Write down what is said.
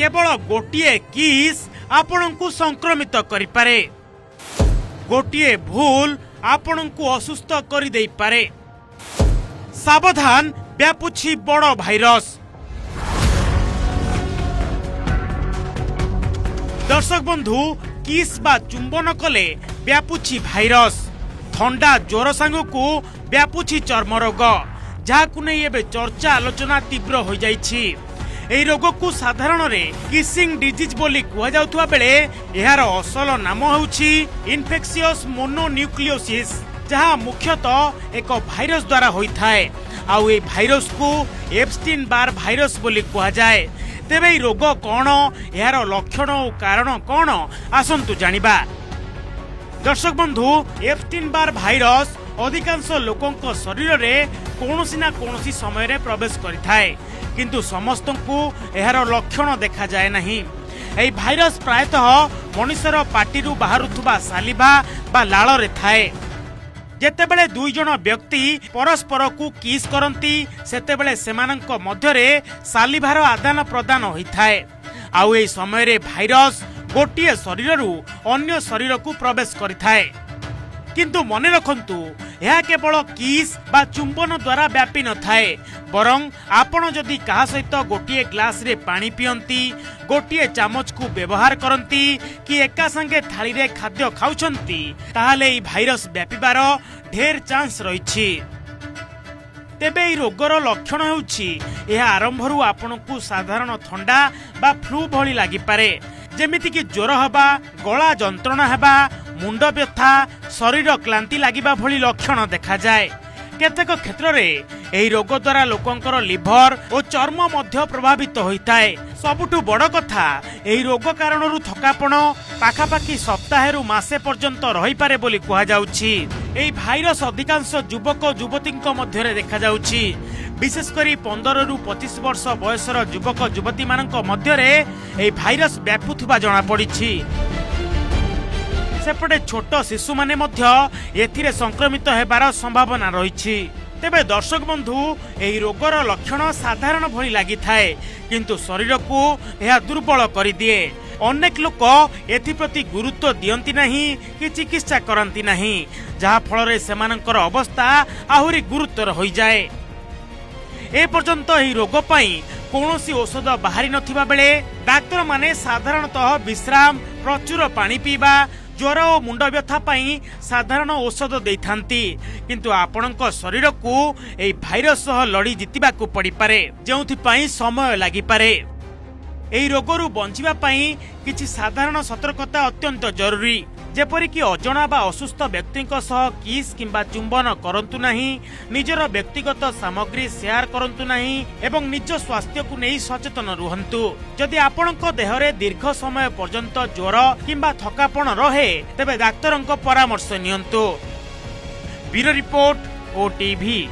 କେବଳ ଗୋଟିଏ କିସ୍ ଆପଣଙ୍କୁ ସଂକ୍ରମିତ କରିପାରେ। ଗୋଟିଏ ଭୁଲ ଆପଣଙ୍କୁ ଅସୁସ୍ଥ କରିଦେଇପାରେ। ସାବଧାନ, ବ୍ୟାପୁଛି ବଡ଼ ଭାଇରସ। ଦର୍ଶକ ବନ୍ଧୁ, କିସ୍ ବା ଚୁମ୍ବନ କଲେ ବ୍ୟାପୁଛି ଭାଇରସ। ଥଣ୍ଡା ଜ୍ୱର ସାଙ୍ଗକୁ ବ୍ୟାପୁଛି ଚର୍ମ ରୋଗ, ଯାହାକୁ ନେଇ ଏବେ ଚର୍ଚ୍ଚା ଆଲୋଚନା ତୀବ୍ର ହୋଇଯାଇଛି। ଏହି ରୋଗକୁ ସାଧାରଣରେ କିସିଂ ଡିଜିଜ୍ ବୋଲି କୁହାଯାଉଥିବା ବେଳେ ଏହାର ଅସଲ ନାମ ହେଉଛି ଇନଫେକ୍ସିୟସ୍ ମୋନୋନ୍ୟୁକ୍ଲିଓସିସ୍, ଯାହା ମୁଖ୍ୟତଃ ଏକ ଭାଇରସ ଦ୍ୱାରା ହୋଇଥାଏ। ଆଉ ଏହି ଭାଇରସକୁ ଏପଷ୍ଟିନ୍ ବାର ଭାଇରସ ବୋଲି କୁହାଯାଏ। ତେବେ ଏହି ରୋଗ କ'ଣ, ଏହାର ଲକ୍ଷଣ ଓ କାରଣ କ'ଣ, ଆସନ୍ତୁ ଜାଣିବା। ଦର୍ଶକ ବନ୍ଧୁ, ଏପଷ୍ଟିନ୍ ବାର ଭାଇରସ ଅଧିକାଂଶ ଲୋକଙ୍କ ଶରୀରରେ କୌଣସି ନା କୌଣସି ସମୟରେ ପ୍ରବେଶ କରିଥାଏ, କିନ୍ତୁ ସମସ୍ତଙ୍କୁ ଏହାର ଲକ୍ଷଣ ଦେଖାଯାଏ ନାହିଁ। ଏହି ଭାଇରସ ପ୍ରାୟତଃ ମଣିଷର ପାଟିରୁ ବାହାରୁଥିବା ସାଲିଭା ବା ଲାଳରେ ଥାଏ। ଯେତେବେଳେ ଦୁଇ ଜଣ ବ୍ୟକ୍ତି ପରସ୍ପରକୁ କିସ୍ କରନ୍ତି, ସେତେବେଳେ ସେମାନଙ୍କ ମଧ୍ୟରେ ସାଲିଭାର ଆଦାନ ପ୍ରଦାନ ହୋଇଥାଏ। ଆଉ ଏହି ସମୟରେ ଭାଇରସ ଗୋଟିଏ ଶରୀରରୁ ଅନ୍ୟ ଶରୀରକୁ ପ୍ରବେଶ କରିଥାଏ। କିନ୍ତୁ ମନେ ରଖନ୍ତୁ, ଏହା କେବଳ କିସ୍ ବା ଚୁମ୍ବନ ଦ୍ୱାରା ବ୍ୟାପି ନଥାଏ, ବରଂ ଆପଣ ଯଦି କାହା ସହିତ ଗୋଟିଏ ଗ୍ଲାସରେ ପାଣି ପିଅନ୍ତି, ଗୋଟିଏ ଚାମଚକୁ ବ୍ୟବହାର କରନ୍ତି କି ଏକା ସାଙ୍ଗେ ଥାଳିରେ ଖାଦ୍ୟ ଖାଉଛନ୍ତି, ତାହେଲେ ଏହି ଭାଇରସ ବ୍ୟାପିବାର ଢେର ଚାନ୍ସ ରହିଛି। ତେବେ ଏହି ରୋଗର ଲକ୍ଷଣ ହେଉଛି, ଏହା ଆରମ୍ଭରୁ ଆପଣଙ୍କୁ ସାଧାରଣ ଥଣ୍ଡା ବା ଫ୍ଲୁ ଭଳି ଲାଗିପାରେ, ଯେମିତିକି ଜ୍ୱର ହେବା, ଗଳା ଯନ୍ତ୍ରଣା ହେବା, ମୁଣ୍ଡ ବ୍ୟଥା, ଶରୀର କ୍ଳାନ୍ତି ଲାଗିବା ଭଳି ଲକ୍ଷଣ ଦେଖାଯାଏ। କେତେକ କ୍ଷେତ୍ରରେ ଏହି ରୋଗ ଦ୍ୱାରା ଲୋକଙ୍କର ଲିଭର ଓ ଚର୍ମ ମଧ୍ୟ ପ୍ରଭାବିତ ହୋଇଥାଏ। ସବୁଠୁ ବଡ଼ କଥା, ଏହି ରୋଗ କାରଣରୁ ଥକାପଣ ପାଖାପାଖି ସପ୍ତାହେରୁ ମାସେ ପର୍ଯ୍ୟନ୍ତ ରହିପାରେ ବୋଲି କୁହାଯାଉଛି। ଏହି ଭାଇରସ ଅଧିକାଂଶ ଯୁବକ ଯୁବତୀଙ୍କ ମଧ୍ୟରେ ଦେଖାଯାଉଛି। ବିଶେଷ କରି 15ରୁ 25 ବର୍ଷ ବୟସର ଯୁବକ ଯୁବତୀମାନଙ୍କ ମଧ୍ୟରେ ଏହି ଭାଇରସ ବ୍ୟାପୁଥିବା ଜଣାପଡ଼ିଛି। ସେପଟେ ଛୋଟ ଶିଶୁମାନେ ମଧ୍ୟ ଏଥିରେ ସଂକ୍ରମିତ ହେବାର ସମ୍ଭାବନା ରହିଛି। ତେବେ ଦର୍ଶକ ବନ୍ଧୁ, ଏହି ରୋଗର ଲକ୍ଷଣ ସାଧାରଣ ଭଳି ଲାଗିଥାଏ, କିନ୍ତୁ ଶରୀରକୁ ଏହା ଦୁର୍ବଳ କରିଦିଏ। ଅନେକ ଲୋକ ଏଥିପ୍ରତି ଗୁରୁତ୍ୱ ଦିଅନ୍ତି ନାହିଁ କି ଚିକିତ୍ସା କରନ୍ତି ନାହିଁ, ଯାହାଫଳରେ ସେମାନଙ୍କର ଅବସ୍ଥା ଆହୁରି ଗୁରୁତର ହୋଇଯାଏ। ଏପର୍ଯ୍ୟନ୍ତ ଏହି ରୋଗ ପାଇଁ କୌଣସି ଔଷଧ ବାହାରି ନଥିବା ବେଳେ ଡାକ୍ତରମାନେ ସାଧାରଣତଃ ବିଶ୍ରାମ, ପ୍ରଚୁର ପାଣି ପିଇବା, ଜ୍ୱର ଓ ମୁଣ୍ଡ ବ୍ୟଥା ପାଇଁ ସାଧାରଣ ଔଷଧ ଦେଇଥାନ୍ତି। କିନ୍ତୁ ଆପଣଙ୍କ ଶରୀରକୁ ଏହି ଭାଇରସ ସହ ଲଢ଼ି ଜିତିବାକୁ ପଡ଼ିପାରେ, ଯେଉଁଥିପାଇଁ ସମୟ ଲାଗିପାରେ। ଏହି ରୋଗରୁ ବଞ୍ଚିବା ପାଇଁ କିଛି ସାଧାରଣ ସତର୍କତା ଅତ୍ୟନ୍ତ ଜରୁରୀ, ଯେପରିକି ଅଜଣା ବା ଅସୁସ୍ଥ ବ୍ୟକ୍ତିଙ୍କ ସହ କିସ୍ କିମ୍ବା ଚୁମ୍ବନ କରନ୍ତୁ ନାହିଁ, ନିଜର ବ୍ୟକ୍ତିଗତ ସାମଗ୍ରୀ ସେୟାର କରନ୍ତୁ ନାହିଁ ଏବଂ ନିଜ ସ୍ୱାସ୍ଥ୍ୟକୁ ନେଇ ସଚେତନ ରୁହନ୍ତୁ। ଯଦି ଆପଣଙ୍କ ଦେହରେ ଦୀର୍ଘ ସମୟ ପର୍ଯ୍ୟନ୍ତ ଜ୍ୱର କିମ୍ବା ଥକାପଣ ରହେ, ତେବେ ଡାକ୍ତରଙ୍କ ପରାମର୍ଶ ନିଅନ୍ତୁ। Bureau report, OTV.